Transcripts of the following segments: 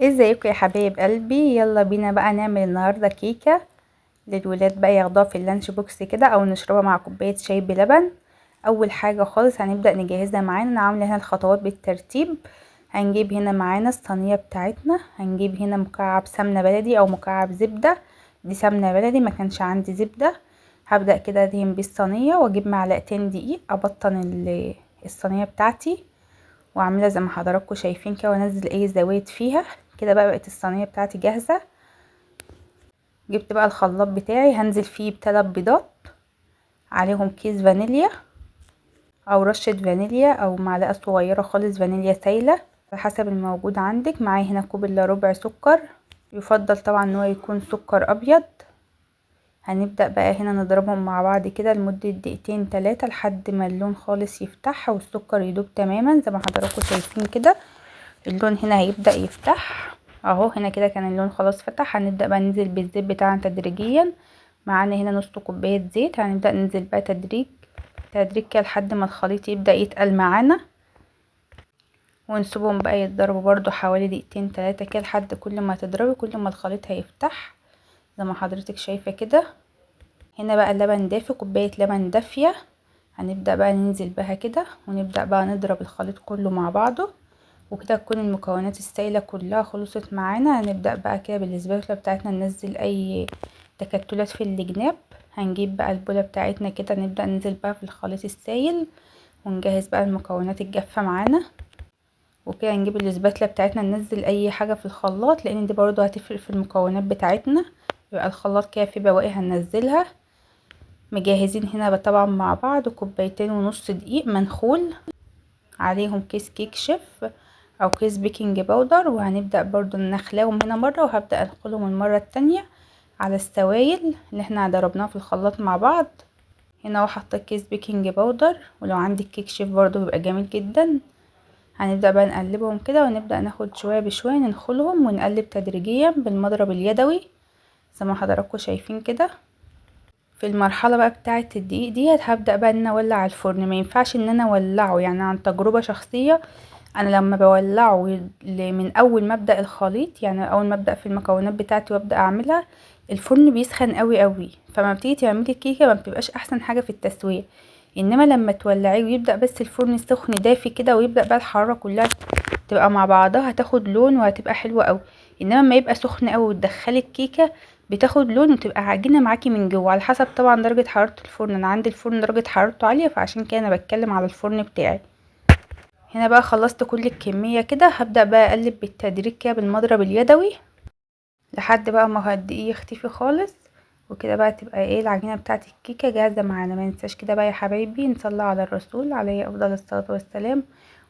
ازيكم يا حبايب قلبي؟ يلا بينا بقى نعمل النهارده كيكة للولاد بقى ياخدوها في ال lunch box كده، او نشربها مع كوباية شاي بلبن. اول حاجة خالص هنبدا نجهزها معانا. انا عامله هنا الخطوات بالترتيب. هنجيب هنا معانا الصينية بتاعتنا، هنجيب هنا مكعب سمنه بلدي او مكعب زبدة. دي سمنه بلدي، ما كانش عندي زبدة. هبدا كده ادهن بيه الصينية واجيب معلقتين دقيق ابطن الصينية بتاعتي، واعملها زي ما حضراتكم شايفين كده، وانزل اي زوايد فيها كده. بقى بقت الصينية بتاعتي جاهزة. جبت بقى الخلاط بتاعي، هنزل فيه بثلاث بيضات عليهم كيس فانيليا او رشه فانيليا او معلقه صغيرة خالص فانيليا سايله على حسب الموجود عندك. معايا هنا كوب الا ربع سكر، يفضل طبعا ان هو يكون سكر ابيض. هنبدا بقى هنا نضربهم مع بعض كده لمدة دقيقتين تلاتة لحد ما اللون خالص يفتح والسكر يدوب تماما زي ما حضراتكم شايفين كده. اللون هنا هيبدا يفتح اهو، هنا كده كان اللون خلاص فتح. هنبدا بقى ننزل بالزيت بتاعنا تدريجيا. معانا هنا نص كوباية زيت، هنبدا ننزل بقى تدريج تدريج كده لحد ما الخليط يبدا يتقل معانا، ونسيبهم بقى يتضربوا برضو حوالي دقيقتين تلاتة كده لحد كل ما تضربي كل ما الخليط هيفتح زي ما حضرتك شايفه كده. هنا بقى اللبن دافي، كوباية لبن دافيه، هنبدا بقى ننزل بها كده ونبدا بقى نضرب الخليط كله مع بعضه. وكده تكون المكونات السائلة كلها خلصت معانا. هنبدا بقى كده بالسباتولا بتاعتنا ننزل اي تكتلات في الجناب. هنجيب بقى البوله بتاعتنا كده نبدا ننزل بقى في الخليط السائل، ونجهز بقى المكونات الجافه معانا. وكده نجيب الاسباتله بتاعتنا ننزل اي حاجة في الخلاط، لان دي برضو هتفرق في المكونات بتاعتنا. يبقى الخلاط كده في بواقي هننزلها. مجهزين هنا طبعا مع بعض كوبايتين ونص دقيق منخول، عليهم كيس كيك شيف او كيس baking powder، وهنبدا برضو نخلاهم هنا مرة، وهبدا انخلهم المرة التانية على السوائل اللي احنا ضربناها في الخلاط مع بعض. هنا اهو حطيت كيس baking powder، ولو عندك كيك شيف برضو بيبقى جميل جدا. هنبدا بقى نقلبهم كده، ونبدا ناخد شوية بشوية ننخلهم ونقلب تدريجيا بالمضرب اليدوي زي ما حضراتكم شايفين كده. في المرحلة بقى بتاعه الدقيق ديت هبدا بقى ان انا اولع الفرن. ما ينفعش ان انا اولعه، يعني عن تجربه شخصية انا لما بولعه من اول ما ابدا الخليط، يعني اول ما ابدا في المكونات بتاعتي وابدا اعملها، الفرن بيسخن قوي قوي، فما بتيجي تعملي الكيكه ما بتبقاش احسن حاجة في التسوية. انما لما تولعيه ويبدا بس الفرن سخن دافي كده، ويبدا بقى الحرارة كلها تبقى مع بعضها، هتاخد لون وهتبقى حلوة قوي. انما ما يبقى سخن قوي وتدخلي الكيكه بتاخد لون وتبقى عجينه معاكي من جوه، على حسب طبعا درجه حرارة الفرن. انا عندي الفرن درجه حرارته عالية، فعشان كده انا بتكلم على الفرن بتاعي. هنا بقى خلصت كل الكمية كده، هبدا بقى اقلب بالتدريج كده بالمضرب اليدوي لحد بقى ما الدقيق يختفي خالص. وكده بقى تبقى ايه العجينة بتاعت الكيكه جاهزة معانا. ما ننساش كده بقى يا حبايبي نصلي على الرسول عليه افضل الصلاة والسلام،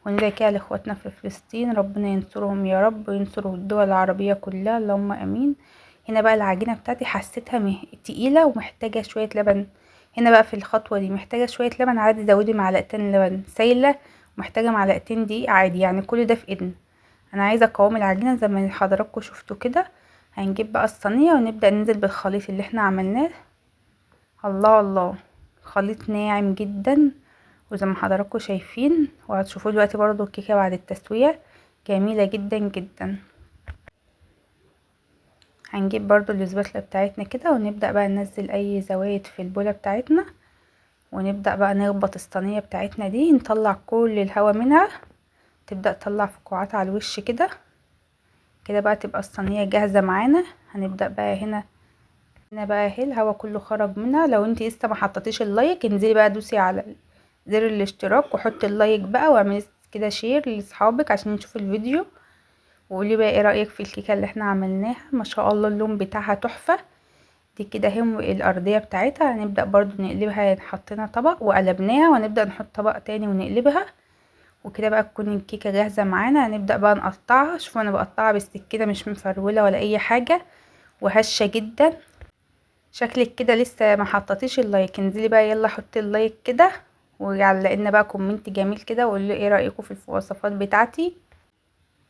وندعي كده لاخواتنا في فلسطين، ربنا ينصرهم يا رب وينصر الدول العربية كلها، اللهم امين. هنا بقى العجينة بتاعتي حسيتها تقيلة ومحتاجة شوية لبن. هنا بقى في الخطوة دي محتاجه شوية لبن عادي، زودي معلقتين لبن سايله، محتاجه معلقتين دقيق عادي، يعني كل ده في ايدنا. انا عايزه قوام العجينة زي ما حضراتكم شفتوا كده. هنجيب بقى الصينية ونبدا ننزل بالخليط اللي احنا عملناه. الله الله، خليط ناعم جدا وزي ما حضراتكم شايفين، وهتشوفوه دلوقتي برضو الكيكه بعد التسوية جميلة جدا جدا. هنجيب برضو الاسباتله بتاعتنا كده ونبدا بقى ننزل اي زوايد في البوله بتاعتنا، ونبدا بقى نخبط الصينية بتاعتنا دي، نطلع كل الهواء منها، تبدا تطلع فقاعات على الوش كده. كده بقى تبقى الصينية جاهزة معانا. هنبدا بقى هنا بقى اهي الهواء كله خرج منها. لو انت لسه ما حطيتيش ال like انزلي بقى دوسي على زر الاشتراك وحطي ال like بقى، واعملي كده share لاصحابك عشان يشوفوا الفيديو، وقولي بقى ايه رايك في الكيكه اللي احنا عملناها. ما شاء الله اللون بتاعها تحفة. دي كده اهي الارضية بتاعتها. هنبدا برضو نقلبها، حطينا طبق وقلبناها، ونبدا نحط طبق تاني ونقلبها. وكده بقى تكون الكيكه جاهزة معانا. هنبدا بقى نقطعها. شوفوا انا بقطعها بالسكينة، مش مفروله ولا اي حاجة، وهشه جدا. شكلك كده لسه ما حطيتيش ال like، انزلي بقى يلا حطي ال like كده، وعلقلنا بقى comment جميل كده وقولي ايه رايكم في الوصفات بتاعتي.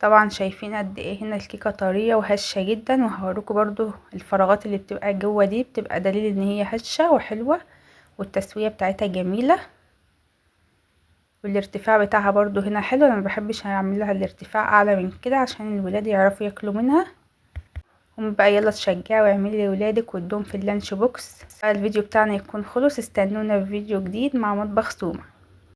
طبعا شايفين قد ايه هنا الكيكه طرية وهشه جدا، وهوريكم برضو الفراغات اللي بتبقى جوه دي بتبقى دليل ان هي هشه وحلوه، والتسويه بتاعتها جميلة. والارتفاع بتاعها برضو هنا حلو. انا ما بحبش اعمل لها الارتفاع اعلى من كده عشان الولاد يعرفوا ياكلوا منها. هم بقى يلا تشجعي واعملي لولادك وادوهم في ال lunch box. الفيديو بتاعنا يكون خلص، استنونا في فيديو جديد مع مطبخ سومة.